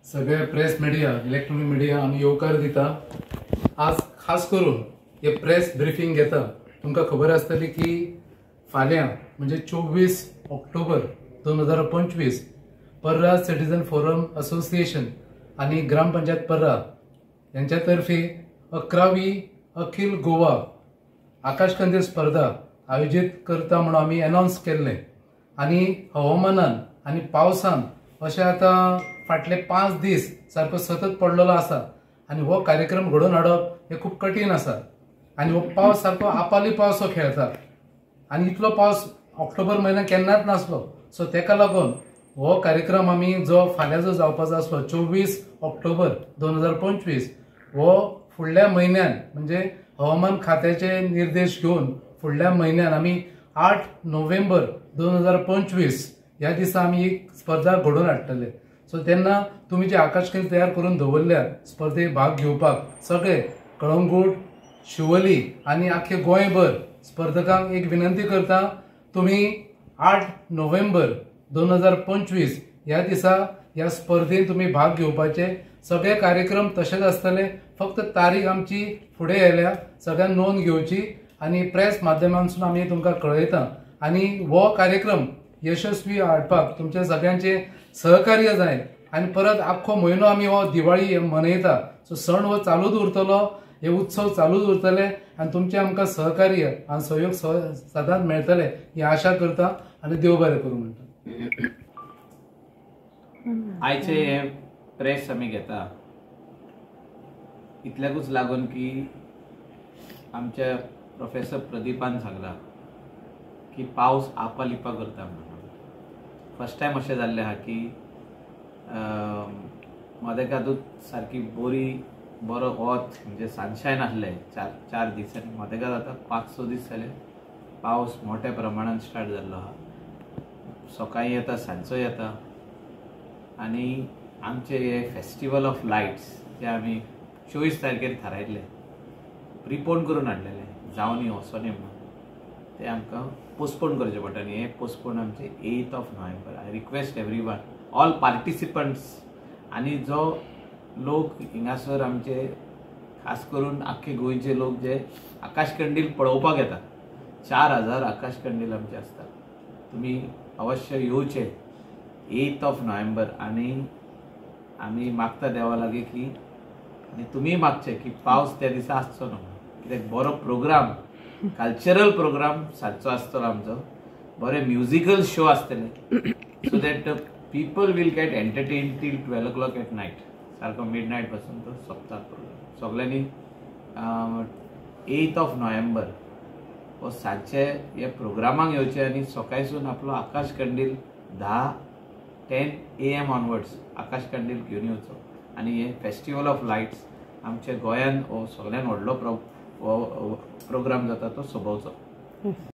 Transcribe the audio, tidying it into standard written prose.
सगळे press media, electronic media आमी येवकार दिता. आज खास करून हे प्रेस ब्रिफींग घेता. तुमकां खबर आसतली की फाल्यां म्हणजे 24 ऑक्टोबर 2025 पर्रा सिटीजन फोरम असोसिएशन आनी ग्रामपंचायत पर्रा यांच्या तर्फे 11वी अखिल गोवा आकाशकंदील स्पर्धा आयोजीत करता म्हणून आमी अनावन्स केल्लें. आनी हवामानान आनी पावसान अशें आतां फाटले 5 दीस सारको सतत पडलेलो आसा आनी हो कार्यक्रम घडोवन हाडप हें खूब कठीण आसा. आनी हो पावस सारको आपाली पावस हो खेळता आनी इतलो पावस ऑक्टोबर म्हयन्याक केन्नाच नासलो. सो तेका लागून हो कार्यक्रम आमी जो फाल्यां जो जावपाचो आसलो 24 ऑक्टोबर 2025 हो फुडल्या म्हयन्यान म्हणजे हवामान खात्याचे निर्देश घेवन फुडल्या म्हयन्यान आमी 8 नोव्हेंबर 2025 ह्या दिसा आमी एक स्पर्धा घडोवन हाडटले. सो तेन्ना तुमी जे आकाशकंदील तयार करून दवरल्या स्पर्धेक भाग घेवपाक सगळे कळंगूट, शिवोली आनी आख्खे गोंयभर स्पर्धकांक एक विनंती करता, तुमी 8 नोव्हेंबर 2025 ह्या दिसा ह्या स्पर्धेन तुमी भाग घेवपाचे. सगळे कार्यक्रम तशेच आसतले, फक्त तारीख आमची फुडें आयल्या, सगळ्यांक नोंद घेवची आनी प्रेस माध्यमांतसून आमी तुमकां कळयता. आनी हो कार्यक्रम यशस्वी हाडपाक तुमच्या सगळ्यांचे सहकार्य जाय. आनी परत आख्खो म्हयनो आमी हो दिवाळी मनयता, सो सण हो चालूच उरतलो, हे उत्सव चालूच उरतले आनी तुमचें आमकां सहकार्य आनी सहयोग सदांच मेळटले ही आशा करता आनी देव बरें करूं म्हणटा. आयचे हे प्रेस आमी घेता इतल्याकूच लागून की आमच्या प्रोफेसर प्रदीपान सांगला की पावस आपा लिपा करता म्हणून. फर्स्ट टायम अशें जाल्लें आहा की मदेकादूच सारकी बरी बरो वत म्हणजे सनशायन आसलें 4 दीस आनी मदेकाद आतां 5-6 दीस जाले पावस मोठ्या प्रमाणान स्टार्ट जाल्लो आहा. सकाळीं येता, सांजचो येता. आनी आमचे हे फेस्टिवल ऑफ लायट्स जे आमी 24 तारखेर थारायल्ले, प्रिपोन करून हाडलेले, जावनी वचोनी म्हणून, ते आमकां पोस्टपोन करचें पडटा. आनी हे पोस्टपोन आमचे 8 November. I request everyone, all participants आनी जो लोक हिंगासर आमचे खास करून आख्खे गोंयचे लोक जे आकाशकंदील पळोवपाक येता, 4000 आकाशकंदील आमचे आसतात, तुमी अवश्य येवचे 8 नोव्हेंबर. आनी आमी मागता देवा लागीं की आनी तुमीय मागचे की पावस त्या दिसा आसचो न्हू, कित्याक बरो प्रोग्राम, कल्चरल प्रोग्राम सांजचो आसतलो आमचो, बरे म्युजिकल शो आसतले, so that people will get entertain till 12 o'clock at night. सारको मिड नायट पासून तो सोंपता प्रोग्राम. सगळ्यांनी 8 नोव्हेंबर हो सांजचे हे प्रोग्रामाक येवचे आनी सकाळसून आपलो आकाशकंदील 10 AM onwards आकाशकंदील घेवन येवचो. आनी हे फेस्टिवल ऑफ लायट्स आमच्या गोंयान हो सगळ्यान व्हडलो प्रोग्राम जाता तो सोबोवचो.